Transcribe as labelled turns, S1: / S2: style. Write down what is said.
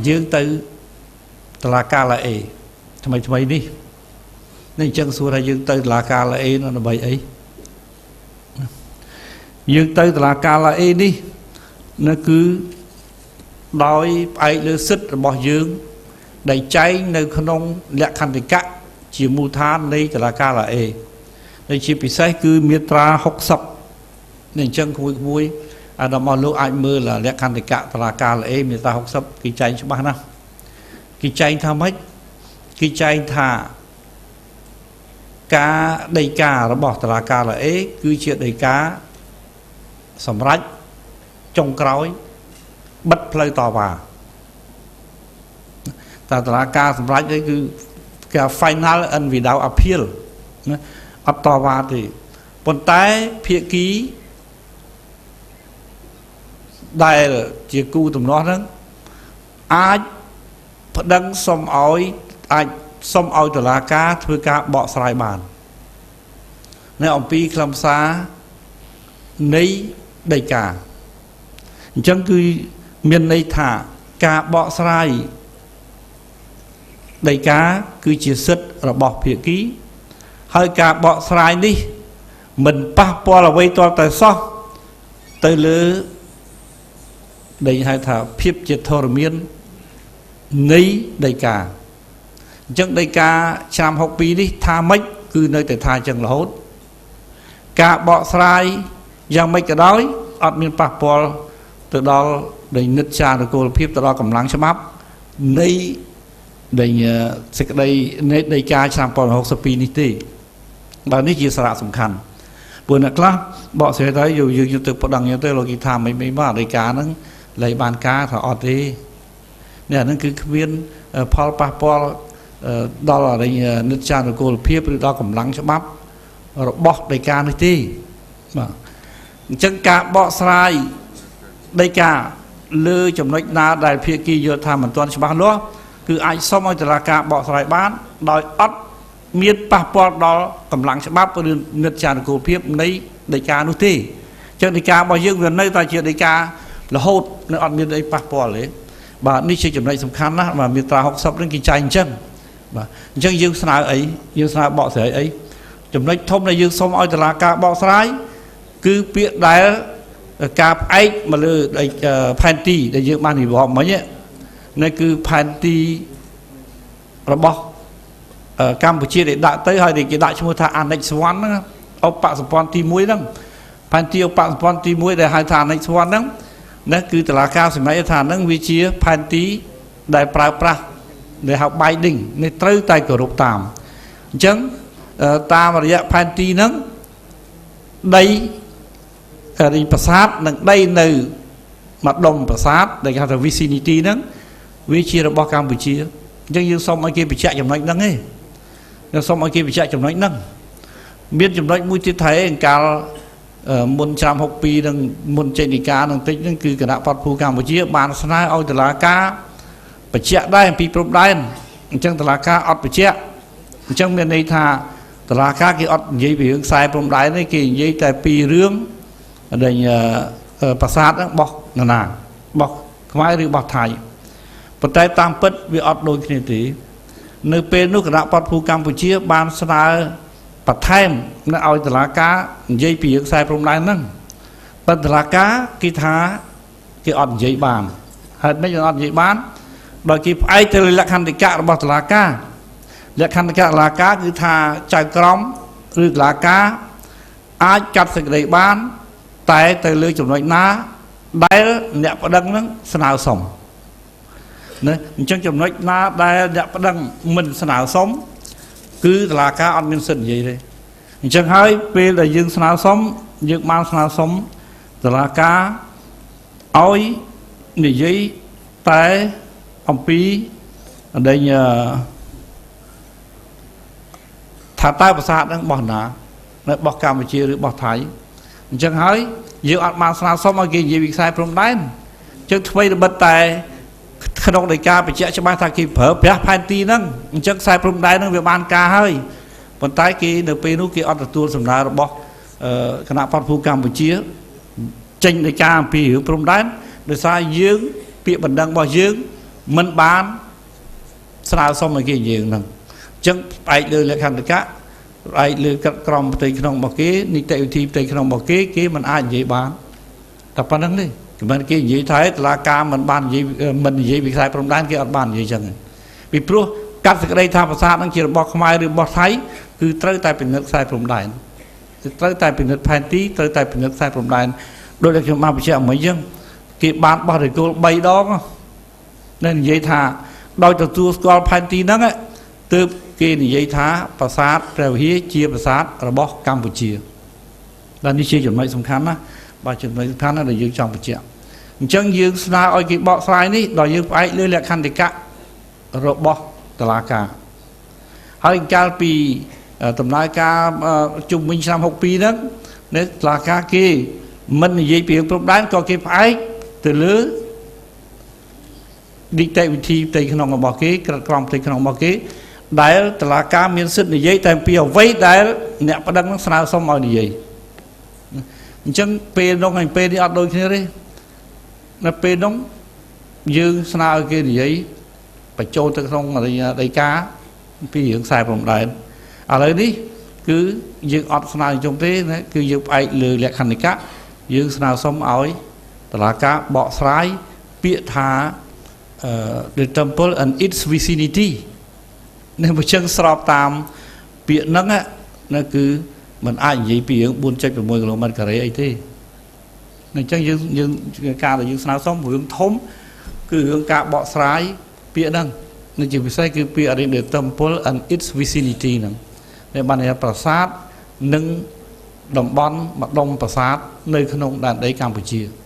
S1: យើងទៅតុលាការឡាអេថ្មីថ្មីនេះនេះអញ្ចឹងសួរថាយើងទៅតុលាការឡាអេនោះដើម្បីអីយើងទៅតុលាការឡាអេនេះនៅគឺដោយផ្អែកលើសិទ្ធិរបស់យើងដែលចែងនៅក្នុងលក្ខន្តិកៈជាមូលដ្ឋាននៃតុលាការឡាអេដែលជាពិសេសគឺមាត្រា60នេះអញ្ចឹងក្មួយៗអាដាមអស់លោកអាចមើលលក្ខន្តិកៈតុលាការឡាអេមាត្រា60គេចែងច្បាស់ណាស់គេចែងថាម៉េចគេចែងថាការដីការបស់តុលាការឡាអេគឺជាដីកាសម្រាប់ចុងក្រោយបិទផ្លូវតវ៉ាតែតុលាការសម្រាប់នេះគឺគេ final and without appeal ណាអត់តវ៉ាទេប៉ុន្តែភាគីដែលជាគូទំនាស់ហ្នឹងអាចប្តឹងសុំឲ្យអាចសុំឲ្យតុលាការធ្វើការបកស្រាយបាននៅអំពីខ្លឹមសារនៃដីកាអញ្ចឹងគឺមានន័យថាការបកស្រាយដីកាគឺជាសិទ្ធិរបស់ភាគីហើយការបកស្រាយនេះមិនប៉ះពាល់អ្វីទាល់តែសោះទៅលើដែលហៅថាភាពជាធរមាននៃដីកាអញ្ចឹងដីកាឆ្នាំ62នេះថាម៉េចគឺនៅតែថាអញ្ចឹងរហូតការបកស្រាយយ៉ាងម៉េចក៏ដោយអត់មានប៉ះពាល់ទៅដល់ដែលនិច្ចចានុកូលភាពទៅដល់កម្លាំងច្បាប់នៃដែលសេចក្តីនៃដីកាឆ្នាំ1962នេះទេបាទនេះជាសារៈសំខាន់ព្រោះអ្នកខ្លះបកស្រាយទៅយើងយើងទៅប្តឹងទៅលោកគេថាមិនមិនបាទដីកាហ្នឹងលែងបានការថាអត់ទេនេះអាហ្នឹងគឺគ្មានផលប៉ះពាល់ដល់និច្ចចានុកូលភាពឬដល់កម្លាំងច្បាប់របស់ដីកានេះទេបាទអញ្ចឹងការបកស្រាយដីកាលើចំណុចណាដែលភាគីយល់ថាមិនទាន់ច្បាស់លាស់គឺអាចសុំឲ្យតុលាការបកស្រាយបានដោយអត់មានប៉ះពាល់ដល់កម្លាំងច្បាប់ឬនិច្ចចានុកូលភាពនៃដីកានោះទេអញ្ចឹងដីការបស់យើងវានៅតែជាដីការហូតនៅអត់មានអីប៉ះពាល់ទេបាទនេះជាចំណុចសំខាន់ណាស់បាទមាត្រា60នេះគេចែងអញ្ចឹងបាទអញ្ចឹងយើងស្នើអីយើងស្នើបកស្រាយអីចំណុចធំដែលយើងសុំឲ្យតុលាការបកស្រាយគឺពាក្យដែលការផ្អែកមកលើផែនទីដែលយើងបានរៀបរាប់មិញនេះគឺផែនទីរបស់កម្ពុជាដែលដាក់ទៅហើយគេដាក់ឈ្មោះថា Annex 1ហ្នឹងឧបសម្ព័ន្ធទី1ហ្នឹងផែនទីឧបសម្ព័ន្ធទី1ដែលហៅថា Annex 1ហ្នឹងនេះគឺតុលាការសម្រេចថាហ្នឹងវាជាផែនទីដែលប្រើប្រាស់ដែលហៅ binding នេះត្រូវតែគោរពតាមអញ្ចឹងតាមរយៈផែនទីហ្នឹងដីរីប្រាសាទនិងដីនៅម្ដុំប្រាសាទដែលគេហៅថា vicinity ហ្នឹងវាជារបស់កម្ពុជាអញ្ចឹងយើងសូមឲ្យគេបញ្ជាក់ចំណុចហ្នឹងឯងយើងសូមឲ្យគេបញ្ជាក់ចំណុចហ្នឹងមានចំណុចមួយទៀតថែកាលមុនឆ្នាំ62នឹងមុនចេញដីកានឹងតិចហ្នឹងគឺគណៈបព្វភូកម្ពុជាបានស្នើឲ្យតុលាការបញ្ជាក់ដែរអំពីព្រំដែនអញ្ចឹងតុលាការអត់បញ្ជាក់អញ្ចឹងមានន័យថាតុលាការគេអត់និយាយពីរឿងខ្សែព្រំដែនទេគេនិយាយតែពីរឿងដែលប្រាសាទហ្នឹងបោះនរណាបោះខ្មែរឬបោះថៃប៉ុន្តែតាមពិតវាអត់ដូចគ្នាទេនៅពេលនោះគណៈបព្វភូកម្ពុជាបានស្នើបន្ថែមនៅឲ្យតុលាការនិយាយពីរឿងខ្សែព្រំដែនហ្នឹងប៉ុន្តែតុលាការគេថាគេអត់និយាយបានហេតុម៉េចអត់និយាយបានដោយគេផ្អែកទៅលើលក្ខន្តិកៈរបស់តុលាការលក្ខន្តិកៈតុលាការគឺថាចៅក្រមឬតុលាការអាចចាត់សេចក្តីបានតែទៅលើចំណុចណាដែលអ្នកប្តឹងហ្នឹងស្នើសុំណាអញ្ចឹងចំណុចណាដែលអ្នកប្តឹងមិនស្នើសុំគឺតុលាការអត់មានសិទ្ធិនិយាយទេអញ្ចឹងហើយពេលដែលយើងស្នើសុំយើងបានស្នើសុំតុលាការឲ្យនិយាយតែអំពីដែលថាតើប្រាសាទហ្នឹងបោះណានៅបោះកម្ពុជាឬបោះថៃអញ្ចឹងហើយយើងអត់បានស្នើសុំឲ្យគេនិយាយពីខ្សែព្រំដែនអញ្ចឹងថ្មីត្បិតតែក្នុងដីកាបញ្ជាក់ច្បាស់ថាគេប្រើប្រាស់ផែនទីហ្នឹងអញ្ចឹងខ្សែព្រំដែនហ្នឹងវាបានការហើយប៉ុន្តែគេនៅពេលនោះគេអត់ទទួលសំណើរបស់គណៈបព្វភូកម្ពុជាចេញដីកាអំពីរឿងព្រំដែនដោយសារយើងពាក្យបណ្ដឹងរបស់យើង មិនបានស្នើសុំឲ្យគេនិយាយហ្នឹងអញ្ចឹងផ្អែកលើលក្ខន្តិកៈផ្អែកលើក្រឹតក្រមផ្ទៃក្នុងរបស់គេនីតិវិធីផ្ទៃក្នុងរបស់គេគេមិនអាចនិយាយបានតែប៉ុណ្្នឹងទេមិនគេនិយាយថាតុលាការមិនបាននិយាយមិននិយាយពីខ្សែព្រំដែនគេអត់បាននិយាយចឹងពីព្រោះកាត់សេចក្តីថាប្រាសាទហ្នឹងជារបស់ខ្មែរឬរបស់ថៃគឺត្រូវតែពិនិត្យខ្សែព្រំដែនត្រូវតែពិនិត្យផែនទីត្រូវតែពិនិត្យខ្សែព្រំដែនដោយដែលខ្ញុំបានបញ្ជាក់មិញចឹងគេបានបោះរកគោល3ដងនៅនិយាយថាដោយទទួលស្គាល់ផែនទីហ្នឹងទើបគេនិយាយថាប្រាសាទព្រះវិហារជាប្រាសាទរបស់កម្ពុជាដែលនេះជាចំណុចសំខាន់ណាបាទចំណុចសំខាន់ណាស់ដែលយើងចង់បញ្ជាក់អញ្ចឹងយើងស្នើឲ្យគេបកស្រាយនេះដោយយើងផ្អែកលើលក្ខន្តិកៈរបស់តុលាការហើយកាលពីដំណើរការជុំវិញឆ្នាំ62ហ្នឹងនៅតុលាការគេមិននិយាយពីរឿងព្រំដែនក៏គេផ្អែកទៅលើនីតិវិធីផ្ទៃក្នុងរបស់គេក្រឹតក្រមផ្ទៃក្នុងរបស់គេដែលតុលាការមានសិទ្ធិនិយាយតែពីអ្វីដែលអ្នកប្តឹងនឹងស្នើសុំឲ្យនិយាយអញ្ចឹងពេលនោះហើយពេលនេះអត់ដូចគ្នាទេនៅពេលនោះយើងស្នើឲ្យគេនិយាយបញ្ចូលទៅក្នុងដីកាពីរឿងខ្សែព្រំដែនឥឡូវនេះគឺយើងអត់ស្នើជុំទេណាគឺយើងផ្អែកលើលក្ខន្តិកៈយើងស្នើសុំឲ្យតុលាការបកស្រាយពាក្យថា the temple and its vicinity នេះបើចឹងស្របតាមពាក្យហ្នឹងណាគឺมันអាចនិយាយពីរឿង4.6គីឡូម៉ែត្រការ៉េអីទេអញ្ចឹងយើងយើងការដែលយើងស្នើសុំរឿងធំគឺរឿងការបកស្រាយពាក្យហ្នឹងនេះជាពិសេសគឺពាក្យ the temple and its vicinity ហ្នឹងដែលបានប្រាសាទនិងតំបន់ម្ដុំប្រាសាទនៅក្នុងដែនដីកម្ពុជា។